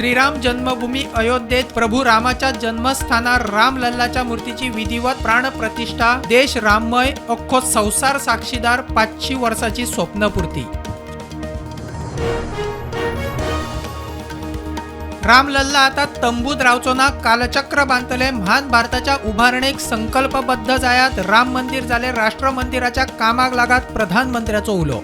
श्रीराम जन्मभूमी अयोध्येत प्रभू रामाच्या जन्मस्थानार रामलल्लाच्या मूर्तीची विधिवत प्राणप्रतिष्ठा. देश राममय, अख्खो संवसार साक्षीदार. 500 वर्साची स्वप्नपूर्ती. रामलल्ला आता तंबूत रावचो ना, कालचक्र बांदतले. म्हान भारताच्या उभारणेक संकल्पबद्ध जायात. राम मंदिर जाले राष्ट्र मंदिराच्या कामाक लागात, प्रधानमंत्र्याचो उलो.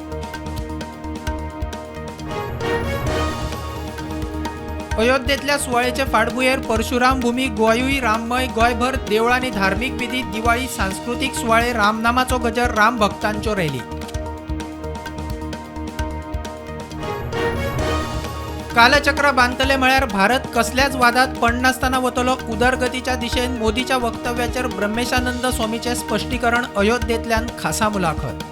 अयोध्येतल्या सुवाळ्याचे फाटभुंयेर परशुराम भूमी गोंयूय राममय. गोंयभर देवळांनी धार्मीक विधी, दिवाळी सांस्कृतीक सुवाळे, रामनामाचो गजर, राम भक्तांच्यो रॅली. कालचक्र बांदतले म्हळ्यार भारत कसल्याच वादात पडनासतना वतलो उदरगतीच्या दिशेन, मोदीच्या वक्तव्याचेर ब्रह्मेशानंद स्वामीचें स्पश्टीकरण. अयोध्येंतल्यान खासा मुलाखत.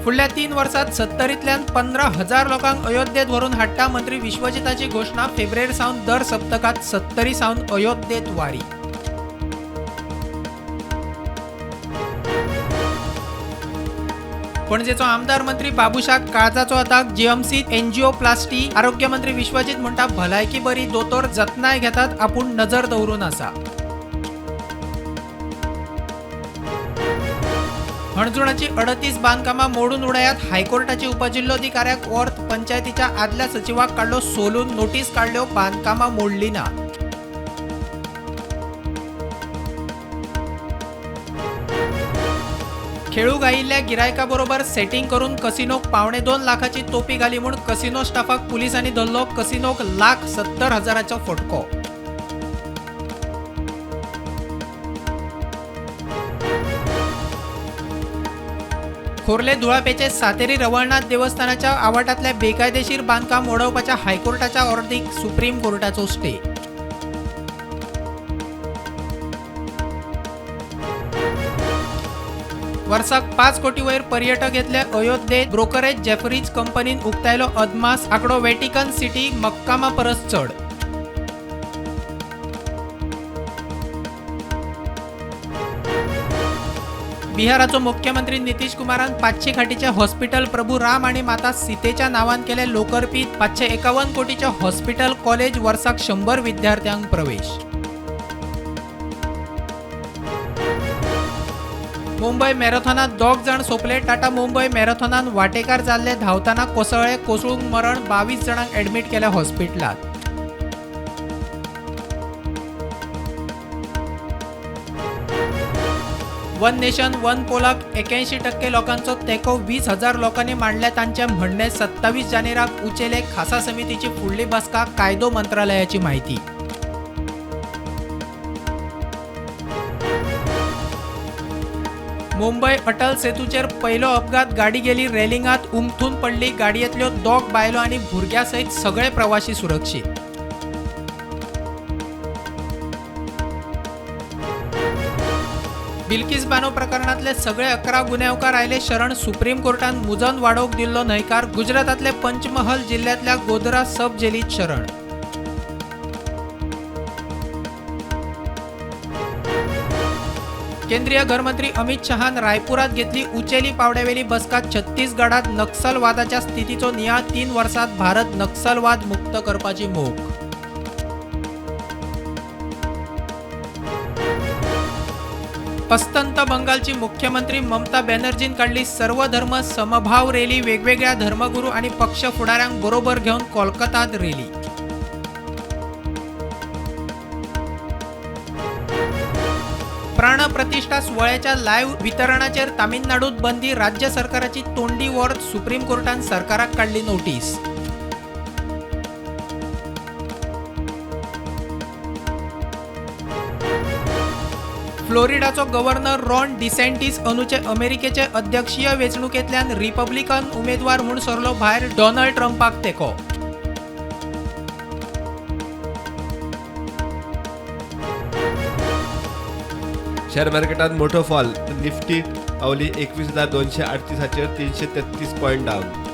फुडल्या 3 वर्सात 70तल्यान 15,000 लोकांक अयोध्येत व्हरून हाडटा, मंत्री विश्वजिताची घोशणा. फेब्रेर सावन दर सप्तकात 70 सावन अयोध्येत वारी. पणजेचो आमदार मंत्री बाबुशाक काळजाचो आताक, जीएमसीत एन्जिओप्लास्टी. आरोग्यमंत्री विश्वजीत म्हणटा भलायकी बरी, दोतोर जतनाय घेतात, आपूण नजर दवरून आसा. हणजुणाची 38 बांदकामां मोडून उडयात, हायकोर्टाची उपजिल्होधिकाऱ्याक ओर्त. पंचायतीच्या आदल्या सचिवाक काडलो सोलून, नोटीस काडल्यो, बांदकामां मोडली ना. खेळूंक आयिल्ल्या गिरायका बरोबर सेटिंग करून कसिनोक 1.75 लाखाची तोपी घाली म्हूण कसिनो स्टाफाक पुलिसांनी धरलो. कसिनोक 1,70,000 फटको. खोर्ले धुळापेचे सातेरी रवळनाथ देवस्थानाच्या आवाठांतल्या बेकायदेशीर बांदकाम उडोवपाच्या हायकोर्टाच्या ऑर्दीक सुप्रीम कोर्टाचो स्टे. वर्साक 5 कोटी वयर पर्यटक येतले अयोध्येत, ब्रोकरेज जेफरीज कंपनीन उक्तायलो अदमास. आंकडो वेटिकन सिटी, मक्कामा परस चड. बिहाराचो मुख्यमंत्री नितीश कुमारान 500 खाटीचे हॉस्पिटल प्रभू राम आणि माता सीतेच्या नावान केले लोकर्पित. 551 कोटीचे हॉस्पिटल कॉलेज, वर्साक 100 विद्यार्थ्यांक प्रवेश. मुंबय मॅरेथॉनात 2 जाण सोंपले. टाटा मुंबय मॅरेथॉनात वाटेकार जाल्ले धांवतना कोसळ्ळे, कोसळून मरण. 22 जाणांक ऍडमीट केले हॉस्पिटलात. वन नेशन वन पोलाक 81% लोकांचो तेंको. 20,000 लोकांनी मांडल्या तांचें म्हणणें. 27 जानेराक उचेले खासा समितीची फुडली बसका, कायदो मंत्रालयाची माहिती. मुंबय अटल सेतूचेर पयलो अपघात. गाडी गेली रेलिंगात उमथून पडली. गाडयेंतल्यो 2 बायलो आनी भुरग्या सयत सगळे प्रवाशी सुरक्षीत. बिल्किस बानो प्रकरणातले सगळे 11 गुन्यांवकार आयले शरण. सुप्रीम कोर्टान मुजन वाडोवंक दिल्लो न्हयकार. गुजरातांतले पंचमहल जिल्ल्यांतल्या गोधरा सब जेलीत शरण. केंद्रीय घरमंत्री अमित शहान रायपुरात घेतली उचेली पावड्यावेली बसका. छत्तीसगडात नक्सलवादाच्या स्थितीचो नियाळ. 3 वर्सात भारत नक्सलवाद मुक्त करपाची मोख. अस्तंत बंगालची मुख्यमंत्री ममता बॅनर्जीन काडली सर्वधर्म समभाव रॅली. वेगवेगळ्या धर्मगुरू आणि पक्ष फुडाऱ्यांक बरोबर घेवन कोलकातात रॅली. प्राणप्रतिष्ठा सुवाळ्याच्या लायव्ह वितरणाचेर तामिळनाडूत बंदी. राज्य सरकाराची तोंडी वॉर्द. सुप्रीम कोर्टान सरकाराक काडली नोटीस. फ्लोरिडाचो गव्हर्नर रॉन डिसेंटिस अनुचे अमेरिकेचे अध्यक्षीय वेंचणुकेंतल्यान रिपब्लिकन उमेदवार म्हूण सरलो भायर. डोनाल्ड ट्रंपाक तेंको. शेअर मार्केटात मोठो फॉल. निफ्टी पावली 21,238 333 पॉईंट डाऊन.